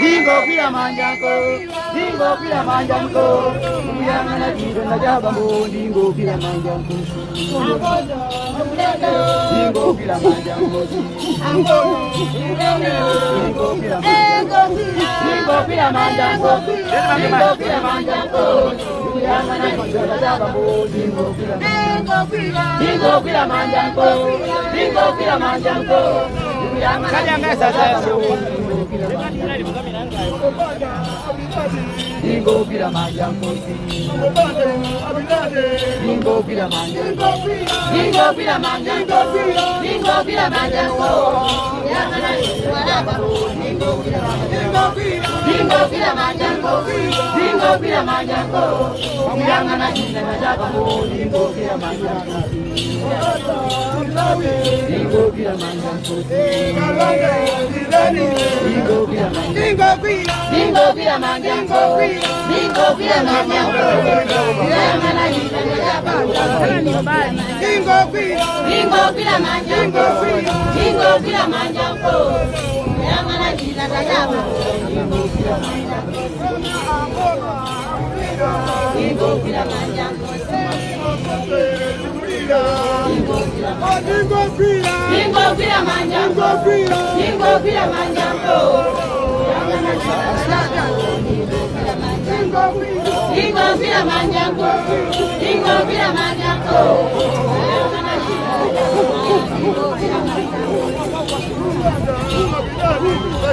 Ndingogwira manjango, ndingogwira manjango, muyang'ana chitenda cha bambo, ndingogwira manjango, ndingogwira manjango, ndingogwira ndingogwira manjango, ndingogwira manjango, muyang'ana chitenda cha bambo, ndingogwira ndingogwira manjango, ndingogwira manjango, muyang'ana chitenda cha bambo, ndingogwira ndingogwira manjango, ndingogwira manjango, ndingogwira manjango, ndingogwira manjango, muyang'ana chitenda cha bambo, ndingogwira ndingogwira manjango, ndingogwira manjango, muyang'ana chitenda cha bambo, ndingogwira manjango, ndingogwira manjango, ndingogwira manjango, ndingogwira manjango, ndingogwira manjango, muyang'ana chitenda cha bambo, ndingogwira manjango, ndingogwira manjango, muyang'ana chitenda cha bambo, ndingogwira manjango, ndingogwira manjango, ndingogwira manjango, ndingogwira manjango, muyang'ana chitenda cha bambo, ndingogwira manjango, ndingogwira manjango, muyang'ana chitenda cha bambo, ndingogwira manjango,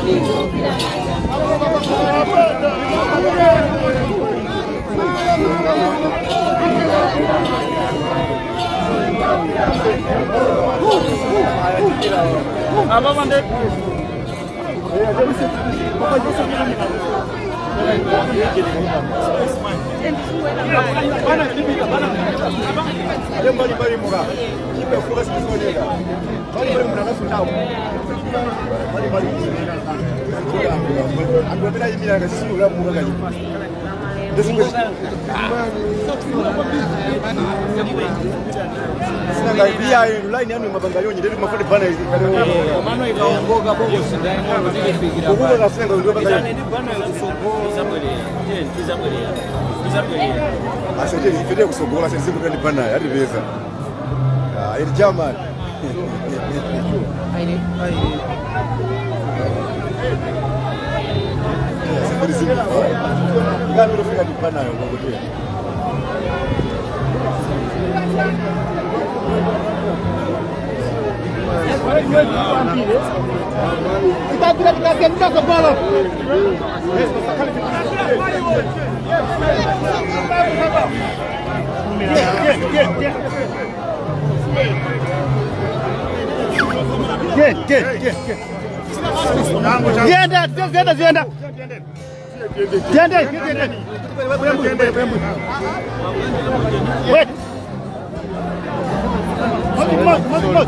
ndingogwira manjango. Line yanu mabanga yonye ndiri mafuti bana izi Mano ikaongoka bokosi ndayang'ono tilifikira kukuka kasenga ndio banga Itane ndi bwana tizabwerera. Asete ifete kusogola senzimu kandi bana yatipeza. Ah, iri German. Safari zimu. Ngani urofika ndi bana yo ngokuti. Zienda, zienda, zienda. Ziende, ziende. Wait. Move, move, move.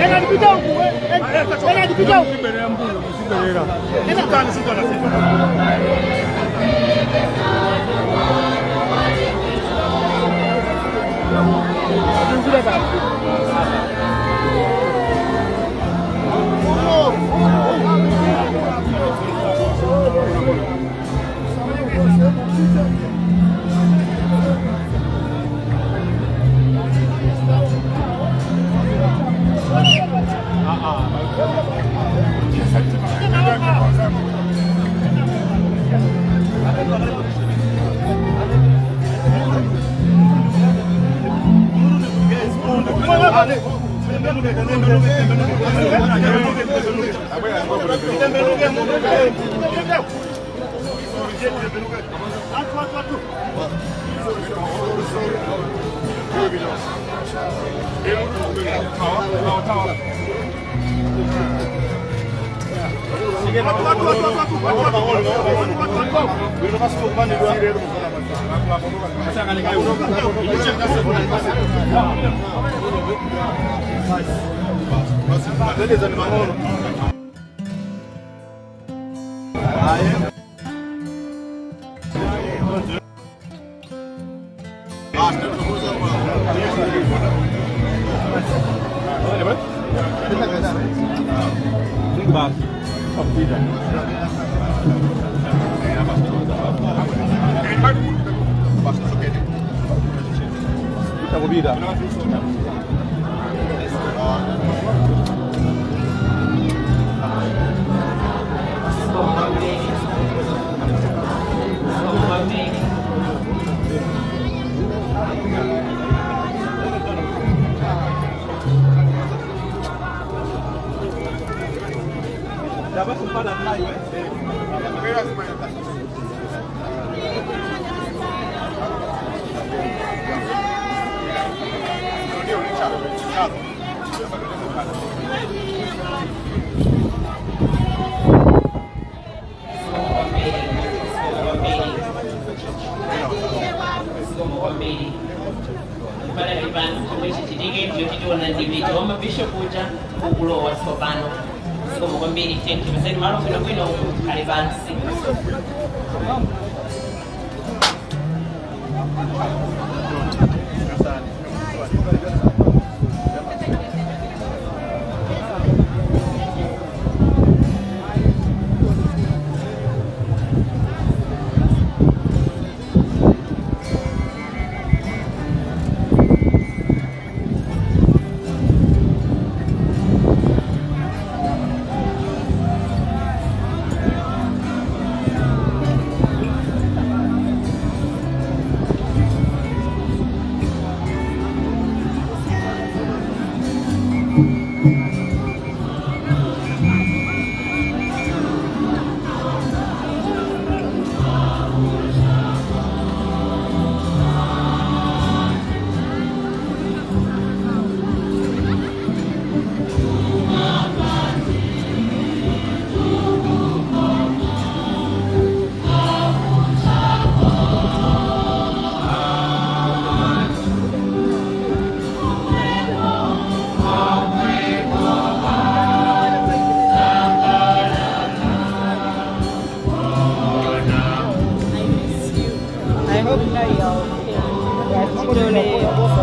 Ena ndipita huku. Ena ndipita huku. Panali pano chomwe chichitike ndiyo titiona ndimiti wa mabishopu uja ukulowa tsopano. Zikomo kwambiri, tiyeni malo bwinobwino ali pansi. I hope now you're okay. Thank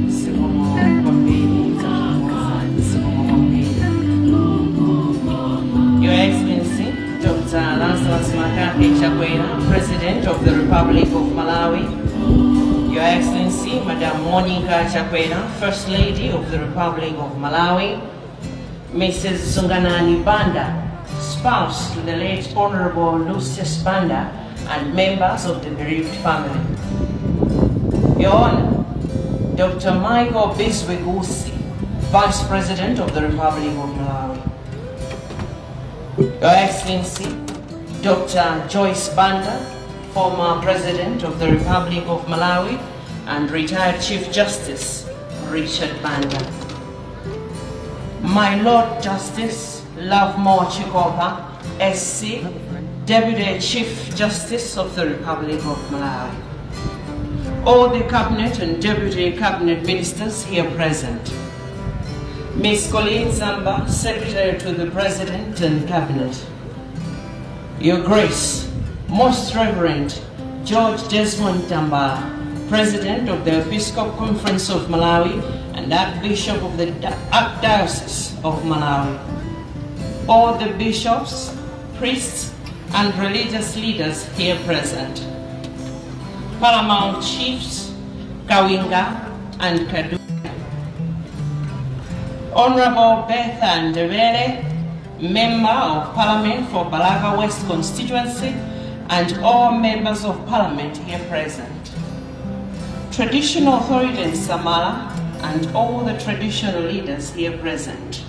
Zikomo kwambiri, zikomo kwambiri. Your Excellency, Dr. Lazarus McCarthy Chakwera, President of the Republic of Malawi. Your Excellency, Madam Monica Chakwera, First Lady of the Republic of Malawi. Mrs. Sunganani Banda, spouse to the late Honorable Lucius Banda and members of the bereaved family. Your Honor, Dr. Michael Bizwick Usi, Vice President of the Republic of Malawi. Your Excellency, Dr. Joyce Banda, former President of the Republic of Malawi and retired Chief Justice Richard Banda. My Lord Justice Lovemore Chikopa, SC, Deputy Chief Justice of the Republic of Malawi. All the Cabinet and Deputy Cabinet Ministers here present. Ms. Colleen Zamba, Secretary to the President and Cabinet. Your Grace, Most Reverend George Desmond Tambala, President of the Episcopal Conference of Malawi and Archbishop of the Archdiocese of Malawi. All the bishops, priests, and religious leaders here present. Paramount Chiefs, Kawinga and Kadu. Honorable Bertha Ndebele, Member of Parliament for Balaka West Constituency, and all members of Parliament here present. Traditional authority in Samala and all the traditional leaders here present.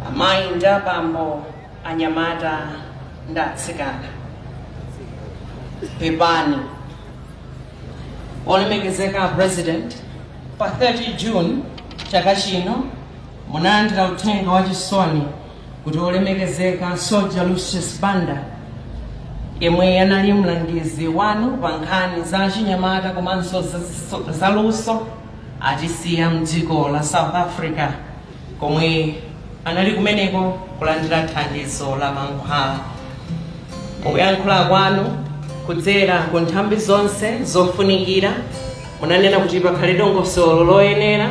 Amayi ndi abambo, anyamata ndi atsikana. Pepani. Olemekezeka President, pa 30 June chaka chino munalandira uthenga wachisoni kuti olemekezeka Soldier Lucius Banda, yemwe anali mlangizi wanu pa nkhani za chinyamata komanso zaluso, atisiya mdziko la South Africa komwe anali kumeneko kulandira thandizo la mankhwala. Mukuyankhula kwanu kudzera ku nthambi zonse zofunikira, Munanena kuti pakhale dongosolo loyenera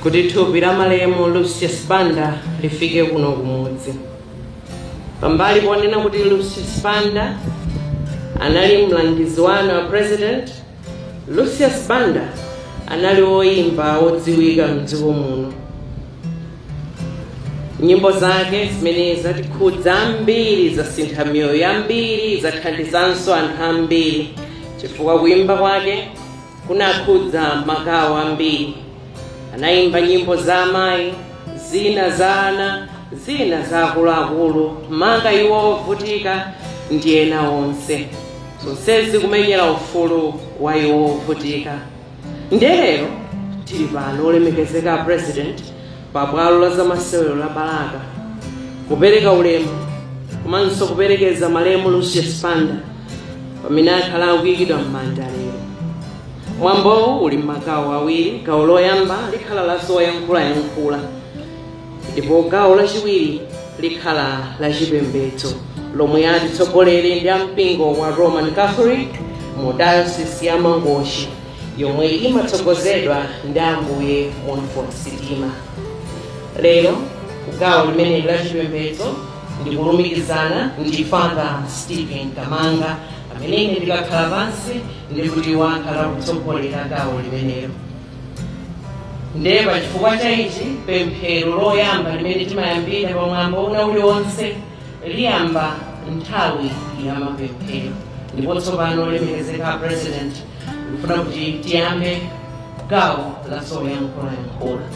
kuti thupi la malemu Lucius Banda lifike kuno kumudzi. Pambali ponena kuti Lucius Banda anali mlangizi wanu wa president, Lucius Banda anali woyimba wodziwika mdziko muno. Nyimbo zake zimene zatikhudza ambiri, zasintha miyoyo yambiri, zathandizanso anthu ambiri, chifukwa kuyimba kwake kunakhudza magawo ambiri. Anayimba nyimbo za amayi, zina za ana, zina za akuluakulu, maka iwo ovutika ndi ena onse, zonsezi kumenyera ufulu wa iwo ovutika. Ndiye lero tili pano, olemekezeka president, pa bwalo la zamasewero la Balaka kupereka ulemu komanso kuperekeza malemu Lucius Banda pamene akhala akuyikidwa m'manda lero. Mwambowu uli m'magawo awiri. Gawo loyamba likhala la zoyankhulayankhula, ndipo gawo lachiwiri likhala la chipembedzo, lomwe atitsogolere ndi ampingo wa Roman Catholic mu Diocese ya Mangochi, yomwe imatsogozedwa ndi Ambuye Montfort Sitima. Lero kugawo limeneli la chipembedzo ndikulumikizana ndi Father Stephen Kamanga, amene ine ndikakhala pansi ndikuti wakhala kutsogolera gawo limenelo. Ndiye pachifukwa cha ichi, pemphero loyamba limene timayambira pamwambo una uliwonse liyamba nthawi ya mapemphero. Ndipo tsopano, olemekezeka president, ndikufuna kuti tiyambe gawo la zoyankhulayankhula,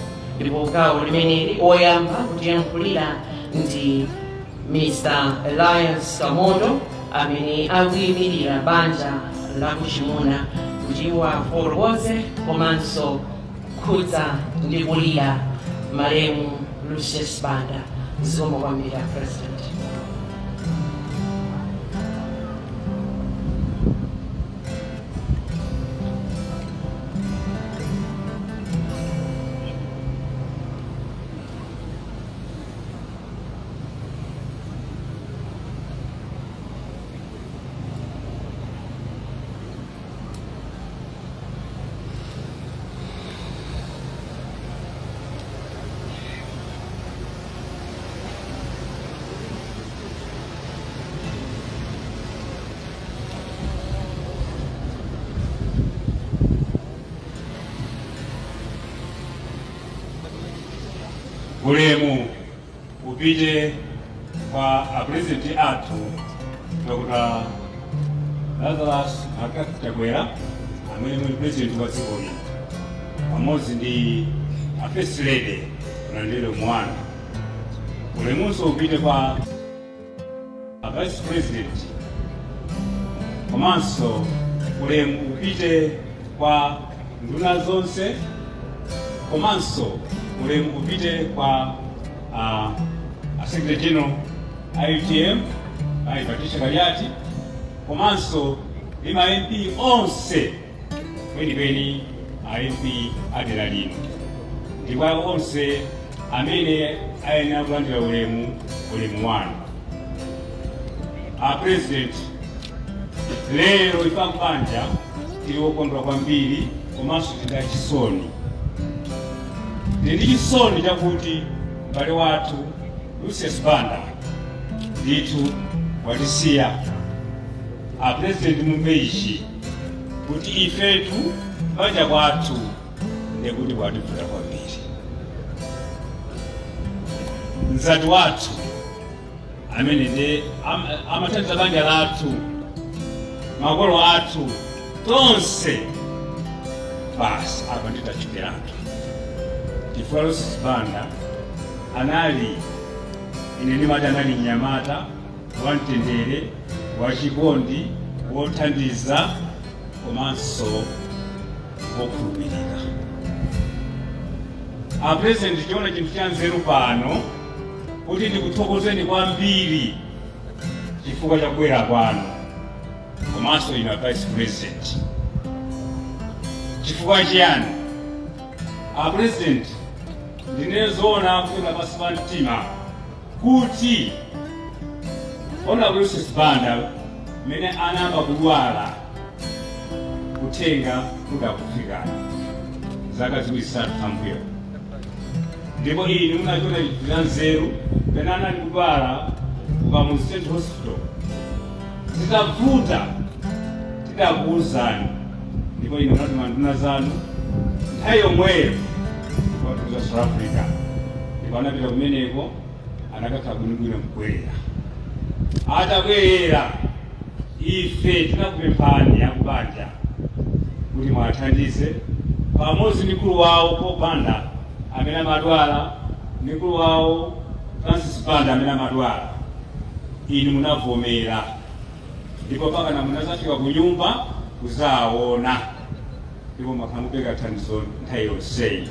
ndipo gawo limeneli oyamba kutiyankhulira ndi Mr Elias Kamoto, amene akuyimirira banja la kuchimuna kuti wafotokoze komanso kukhudza ndi kulira malemu Lucius Banda. Zikomo kwambiri, president. Ulemu upite kwa apurezidenti athu Dr. Lazarus McCarthy Chakwera, amene muli president wa dziko lino, pamodzi ndi a First Lady, ulandire mwana. Ulemunso upite kwa a Vice President, komanso ulemu upite kwa nduna zonse, komanso ulemu upite kwa a Secretary General a UTM, Mayi Patricia Kaliati, komanso ndi ma MP onse, kwenikweni a MP a dera lino, ndi kwa onse amene ayenera kulandira ulemu, ulemu wanu. A President, lero ife akubanja tili wokondwa kwambiri komanso tili ndi chisoni. Tili ndi chisoni chakuti m'bale wathu Lucius Banda ndithu watisiya. A President, mumve ichi kuti ifetu banja kwathu ndekuti kwativuta kwambiri. Mzati wathu amene ndi amathandiza banja lathu, makolo athu tonse, basi apa nditachokeratu, chifukwa Lucius Banda anali, ine ndimati anali mnyamata wamtendere, wachikondi, wothandiza komanso wokhulupirika. A President, chiona chinthu cha nzeru pano kuti ndikuthokozeni kwambiri chifukwa cha kubwera kwanu, komanso inu a Vice President. Chifukwa chiyani, a President? Ndinene zoona kuchokera pansi pa mtima kuti Honorable Lucius Banda mmene anayamba kudwala Uthenga udakufikani zaka 2 zitatu zambuyo, ndipo inu munachiona chinthu cha nzeru. Pena anali kudwala ku Kamuzu Central Hospital, zitavuta tidakuwuzani, ndipo inu munatuma nduna zanu nthawi yomweyo kuwatumiza South Africa, ndipo anapita kumeneko, anakakhala bwinobwino kubwerera. Atabwerera, ife tinakupemphani akubanja kuti mwathandize pamodzi ndi mkulu wawo Paul Banda amene amadwala, ndi mkulu wawo Francis Banda amene amadwala. Inu munavomera, ndipo pakana munazafika ku nyumba kuzaona, ndipo mwakhala mupereka thandizo nthawi yonseyi.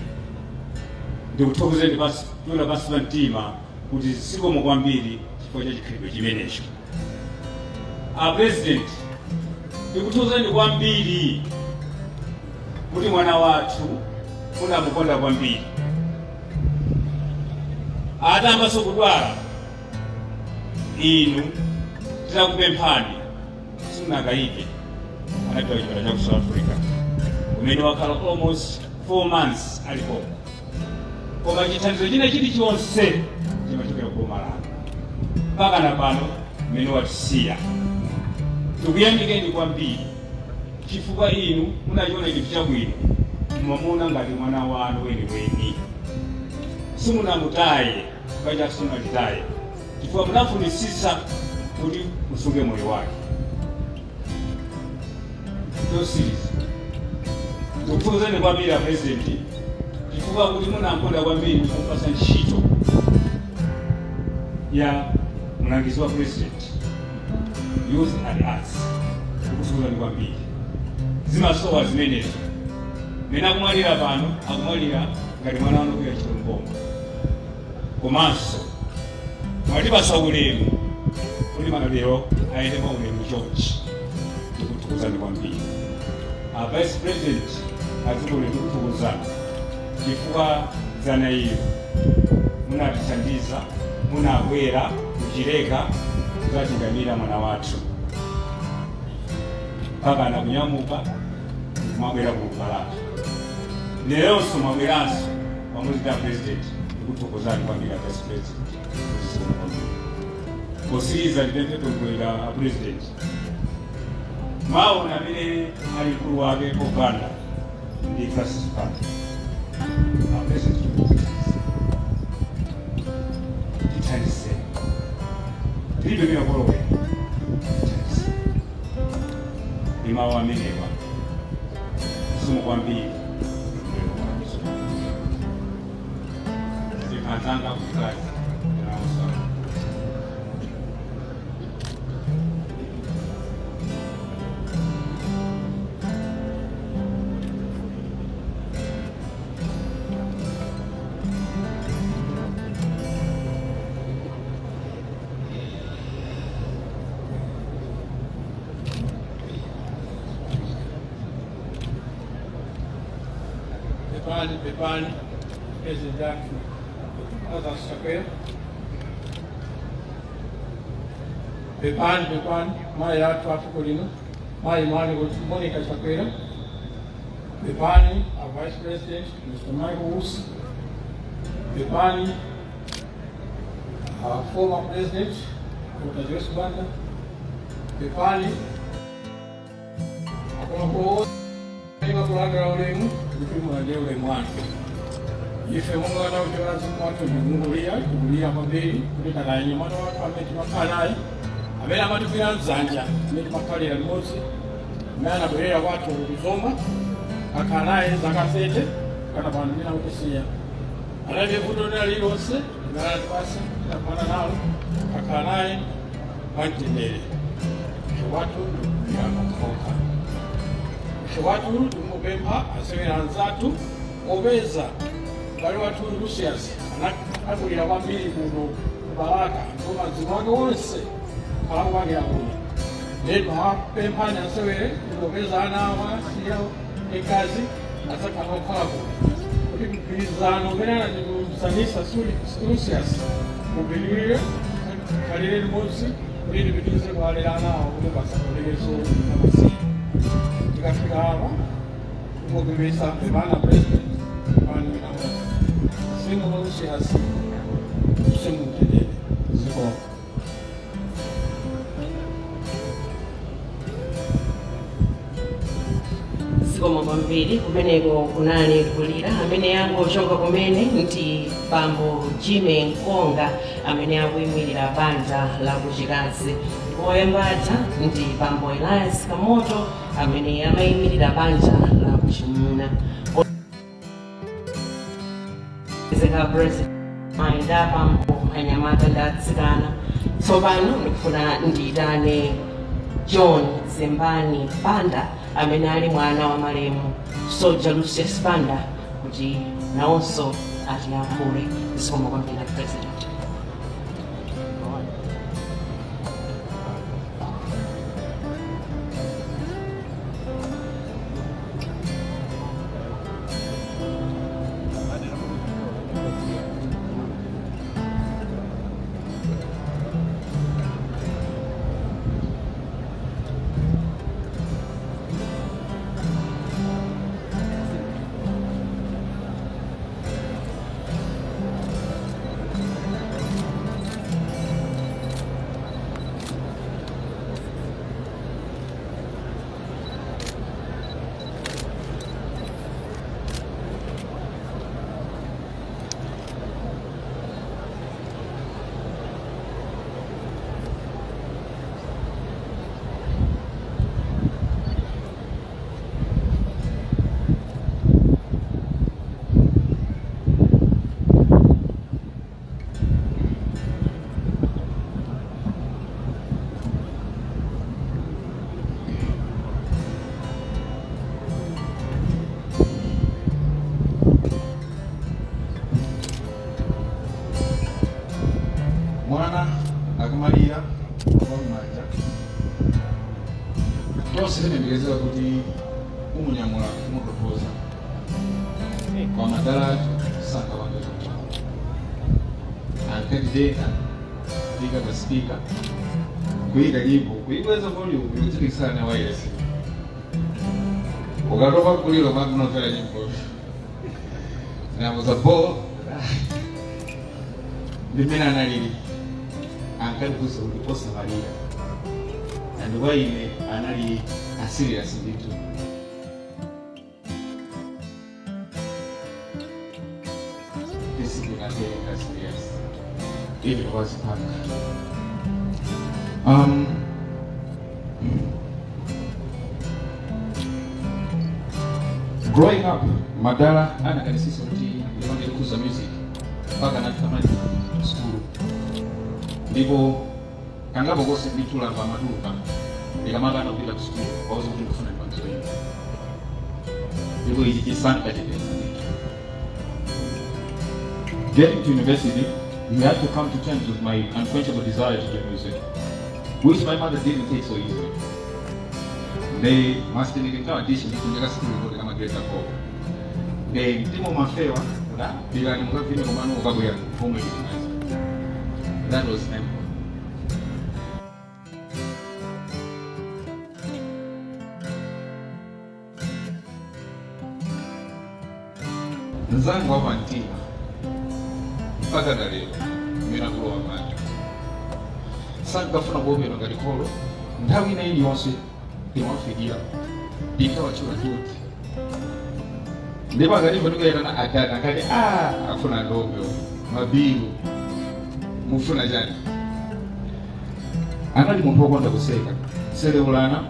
Ndikuthokozeni pasi kuchokera pansi pa mtima kuti zikomo kwambiri chifukwa cha chikhalidwe chimenecho. A President, ndikuthokozeni kwambiri kuti mwana wathu munamukonda kwambiri. Atayambanso kudwala, inu titakupemphani simunakayike, anapita kuchipatala cha ku South Africa kumene wakhala almost 4 months alikoko, koma chithandizo china chilichonse chimachokera ku boma lanu mpaka na pano mmene watisiya. Tikuyamikeni kwambiri chifukwa inu munachiona chinthu chabwino, mumamuona ngati mwana wanu weniweni, simunamutaye pacha, simunatitaye chifukwa munafunisisa kuti musunge moyo wake. Chosiriza, tikuthokozeni kwambiri a President chifukwa kuti munamkonda kwambiri kumupasa ntchito ya mlangizi wa President, Youth and Arts. Tikuthokozani kwambiri, zimasowa zimenezo. Mene akumwalira pano, akumwalira ngati mwana wanu kuya ntchito mboma, komanso mwatipasa ulemu kuti maliro ayende mwa ulemu chonchi. Tikuthokozani kwambiri. A Vice President adzikole, tikuthokozani chifukwa dzana iyo munatithandiza, munabwera kuchileka kudzatingamira mwana wathu mpaka anakunyamuka mwabwera ku Balaka. Leronso mwabweranso pamodzi ndi a President. Tikuthokozani kwambiri, a Vice President, kuzisoma kwambiri. Posiriza, ndipemphe pemphero a President. Maona amene ali mkulu wake popanda ndi Francis Banda. A President, tithandizeni, tilibe mina kolowera, tithandizeni ndi mawu amenewa. Zikomo kwambiri. Ndiphanzanga kukazi nawusa. Pepani, pepani, President athu Lazarus Chakwera. Pepani, pepani, mayi athu afuko lino, mayi Monica Chakwera. Pepani, our Vice President, Mr. Michael Usi. Pepani, our former President, Dr. Joyce Banda. Pepani, akuluakulu kulandira ulemu kuti mulandire ulemu wanu. Ife momwe anauchola mzimu wathu ndikulira, tikulira kwambiri kuti tataya mnyamata wathu amene timakhala naye, amene amatigwira mdzanja, amene timakhalira limodzi, amene anabwerera kwathu kuzomba, akhala naye zaka 30 kana pano amene akutisiya. Analibe vuto lina lililonse limene anatipasa, tinakumana nalo, akhala naye mwamtendere. Ife kwathu ndikulira kokhaokha. Ife kwathu tikungopempha asewera anzathu, popeza m'bale wathu Lucius anakulira kwambiri kuno kubalaka, ndipo madziko ake onse alakupangira kuno. Ndiye timapemphani asewere, popeza ana awa siya ekazi adzakhala okhala kuno, kuti mgwirizano umene anatilumikizanisa Lucius upitirire, khalire limodzi, kuti tipitirize kuwalera ana awo kuti pasaonekenso amasiye. Tikafika apa. Kungopepesa pepani president pano singomakusiya simumtendere zikomo. Zikomo kwambiri. Kumeneko kunali kulira. Amene angochoka kumene ndi bambo Jimmy Nkonga amene akuyimirira banja la kuchikazi, ndipo oyambaja ndi bambo Elias Kamoto amene amayimirira banja la kuchimuna. Zeka president mayinda bambo, anyamata ndi atsikana, tsopano ndikufuna ndiyitane John Zembani Banda amene ali mwana wa malemu Soldier Lucius Banda kuti nawonso atiyankhule. Zikomo kwambiri, president. Mwana akamalira wamumanja, tonse timayembekezera kuti umunyamula kumutonthoza, koma madala athu sankapange choncho. Ankatitenga kuyika pa speaker, kuyika nyimbo, kuyikweza volume yodzilikisana ne wireless. Ukatopa kulira makunomvera nyimbo namuza bo ndimene analili. Ankatifunsa kuti osamalira, and kwa ine anali a serious ndithu. Tisindikatenga serious even wazipanga. Growing up, madala anakanisisa kuti ndipange kuza music mpaka nakamaliza sukulu, ndipo kangapo konse nditula pa matuluka ndikamakana kupita ku sukulu wauza kuti ndikufuna ndipange zoyimba, ndipo ichi chisanka chipeza ndithu. Getting to university, he had to come to terms with my unquenchable desire to do music, which my mother didn't take so easily. They must ndinkawadisha ndikunjeka sikulu kuti kamagrade ako nde mtimo mafewa kuda bilani mukavine komano ukabwera pomwe ndikumaza. That was simple. Mzangu wa pamtima mpaka na lero mmene akulowa manja sankafuna kuopedwa ngati kholo. Nthawi ina iliyonse timafikira tinkawatchula tuti, ndipo akatimva tikuyitana adada akati a afuna ndombe mabilu mufuna chani. Anali munthu wokonda kuseka, kuselewulana,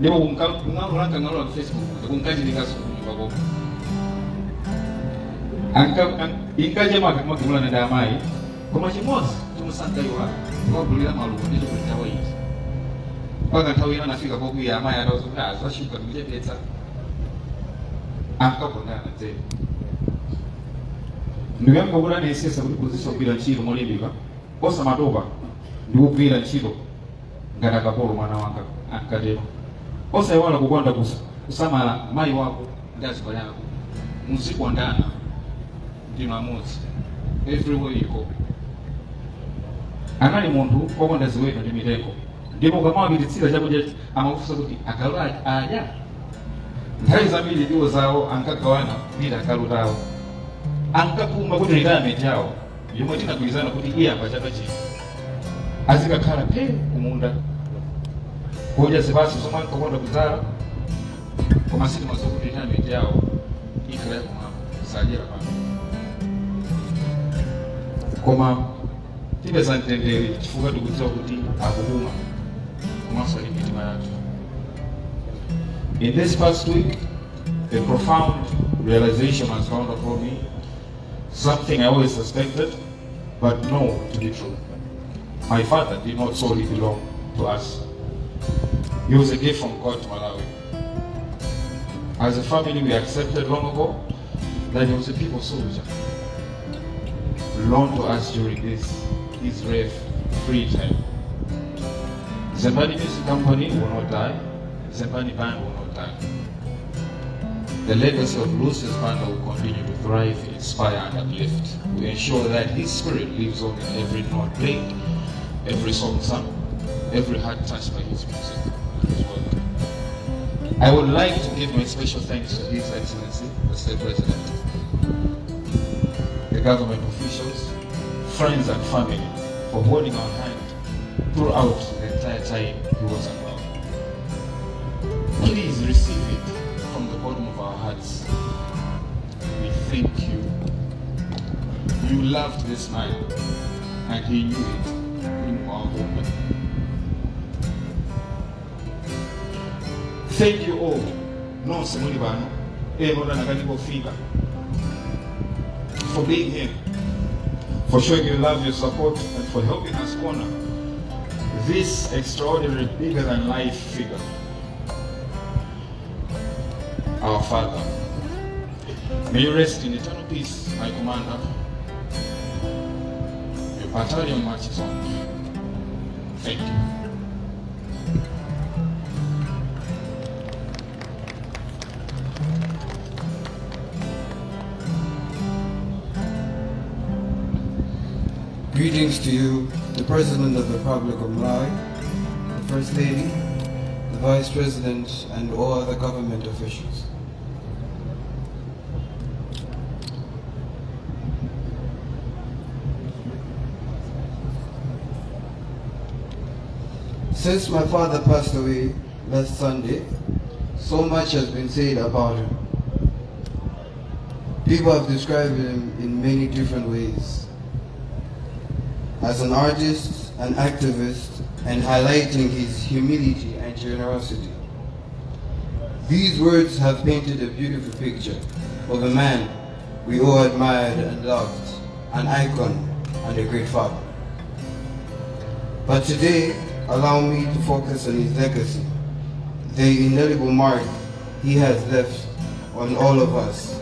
ndipo kung'alula ankang'alula ku Facebook kunkachitikanso kunyumba komwe. Inkachema akamagumulana ndi amayi, koma chimodzi chomwe sankayiwala kuwagulira maluwa ndi chocolate cha white, mpaka nthawi ina anafika pokwiya amayi atauza kuti azashuka ndikuchepetsa. Ankakondana dzedi. Ndikuyamba kuti anayesesa kuti phunzitsa kugwira ntchito molimbika, osamatopa ndi kugwira ntchito ngati akapolo. Mwana wanga, ankatero, osayiwala kukonda kusamala mayi wako ndi azibale ako. Muzikondana, ndinu amodzi everywhere you go. Anali munthu wokonda ziweto ndi mitengo, ndipo ukamawapititsira chakudya amakufunsa kuti agalu adya. Nthawi zambiri ndiwo zawo ankagawana ndi agalu tawo. Ankakumba kuti retirement yawo yomwe tinagwirizana kuti iyamba chaka chino azikakhala phe kumunda kudya zipatso zomwe ankakonda kudzala, koma sitimadziwa kuti retirement yawo ikhala yakumwamba, sadyera pano. Koma tipeza mtendere chifukwa tikudziwa kuti akupuma komanso ali mitima yathu. In this past week, a profound realization has dawned upon me, something I always suspected, but know to be true. My father did not solely belong to us. He was a gift from God to Malawi. As a family, we accepted long ago that he was a people soldier, loaned to us during this his rare free time. Zembani Music Company will not die. Zembani Band will not die. The legacy of Lucius Banda will continue to thrive, inspire, and uplift. We ensure that his spirit lives on in every note played, every song sung, every heart touched by his music and his work. I would like to give my special thanks to His Excellency, the State President, the government officials, friends and family for holding our hand throughout the entire time he was unwell. Please receive it from the bottom of our hearts. We thank you. You loved this man and he knew it. In our home. Thank you all. Nonse muli pano, ena anakanika kufika, for being here, for showing your love, your support, and for helping us honor this extraordinary, bigger than life figure, our father. May you rest in eternal peace, my commander. Your battalion marches on. Thank you. Greetings to you, the President of the Republic of Malawi, the First Lady, the Vice President, and all other government officials. Since my father passed away last Sunday, so much has been said about him. People have described him in many different ways. As an artist, an activist, and highlighting his humility and generosity. These words have painted a beautiful picture of a man we all admired and loved, an icon and a great father. But today, allow me to focus on his legacy, the indelible mark he has left on all of us.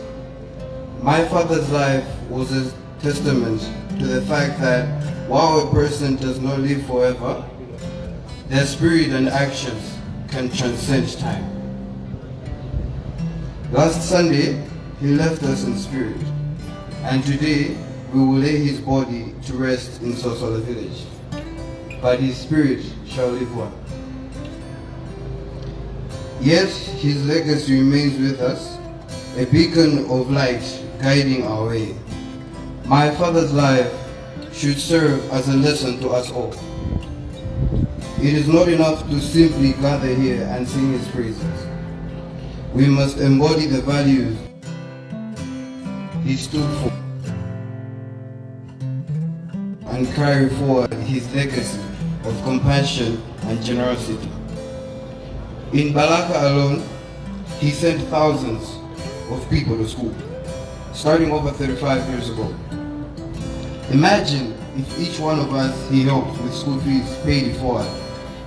My father's life was a testament to the fact that while a person does not live forever, their spirit and actions can transcend time. Last Sunday, he left us in spirit, and today we will lay his body to rest in Sosola village, but his spirit shall live on. Yet his legacy remains with us, a beacon of light guiding our way. My father's life should serve as a lesson to us all. It is not enough to simply gather here and sing his praises. We must embody the values he stood for and carry forward his legacy of compassion and generosity. In Balaka alone, he sent thousands of people to school, starting over 35 years ago. Imagine if each one of us he helped with school fees paid it forward,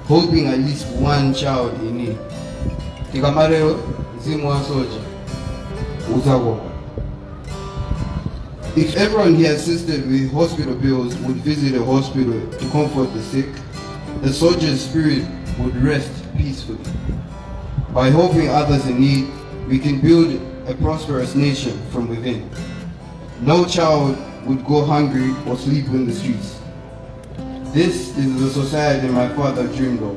helping at least one child in need. Tikamatero, mzimu wa soja udzakoma. If everyone he assisted with hospital bills would visit a hospital to comfort the sick, the soldier's spirit would rest peacefully. By helping others in need, we can build a prosperous nation from within. No child would go hungry or sleep in the streets. This is the society my father dreamed of,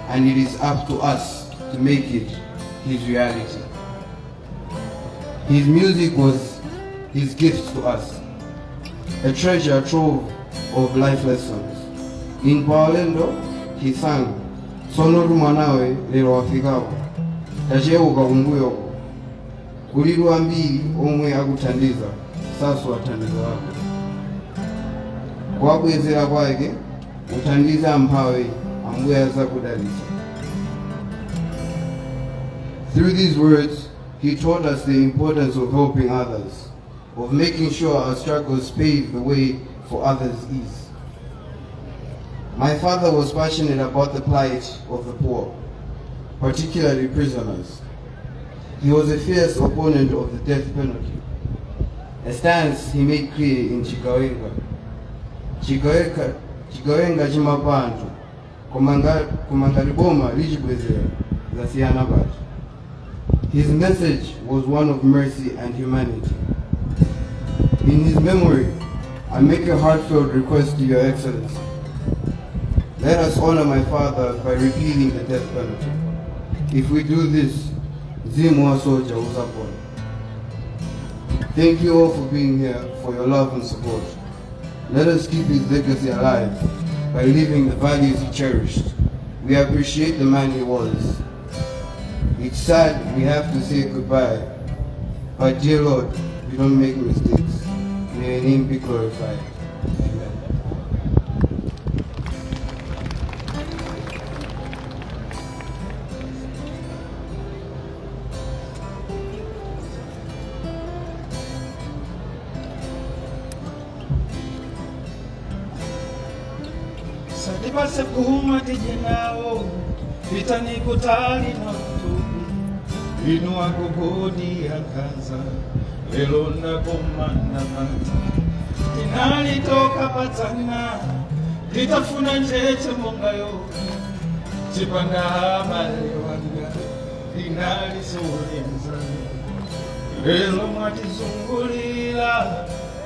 and it is up to us to make it his reality. His music was his gift to us, a treasure trove of life lessons. In Paulendo, he sang, "Sono mwanawe lero wafikapo, tacheuka kumbuyoko, kulitu ambiri omwe akuthandiza, sasowa thandizo lako. Kuwabwezera kwake, uthandize amphawi, Ambuye adzakudalitsa." Through these words, he taught us the importance of helping others, of making sure our struggles pave the way for others' ease. My father was passionate about the plight of the poor, particularly prisoners. He was a fierce opponent of the death penalty, a stance he made clear in Chigawenga. Chigawenga, chigawenga chimapha anthu, koma ngati boma lichibwezera zasiyana pati. His message was one of mercy and humanity. In his memory, I make a heartfelt request to Your Excellency. Let us honor my father by repealing the death penalty. If we do this, mzimu wa Soldier udzapuma. Thank you all for being here, for your love and support. Let us keep his legacy alive by living the values he cherished. We appreciate the man he was. It's sad we have to say goodbye, but dear Lord, we don't make mistakes. May your name be glorified. Amen. Sandipatse mpuma tidye nawo, pitani kutali na mtupi inu agogodi akaza lero ndakoma ndapata tinalitoka patsana nditafuna njeche mongayo chipanda abale wanga inalisolenzana lero mwatizungulira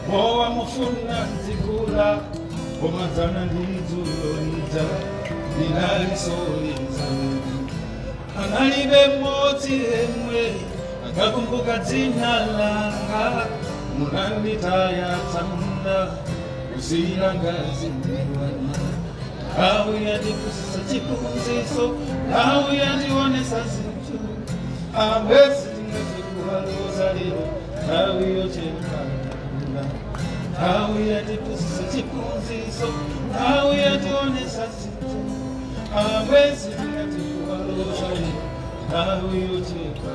mowa mufuna nzikula komadzana ndidzulo lija linalisolenzana analibe mmodzi yemwe akakumbuka dzina langa munanditaya tsamunda usira ngazi ndiwana nthawi yatiphunzitsa chiphunzitso nthawi yationetsa zinthu ambesi tingazikuhaloza lero nthawi yochepa nthawi yatiphunzitsa chiphunzitso nthawi yationetsa zinthu ambesi tingazikuhaloza lero nthawi yochepa.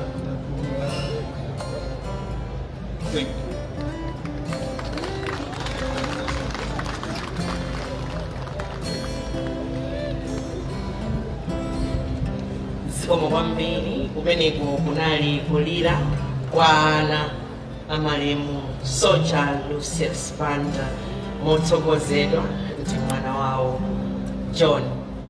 Thank you. Zikomo kwambiri. Kumeneko kunali kulira kwa ana amalemu Soja Lucius Banda motsogozedwa ndi mwana wawo John.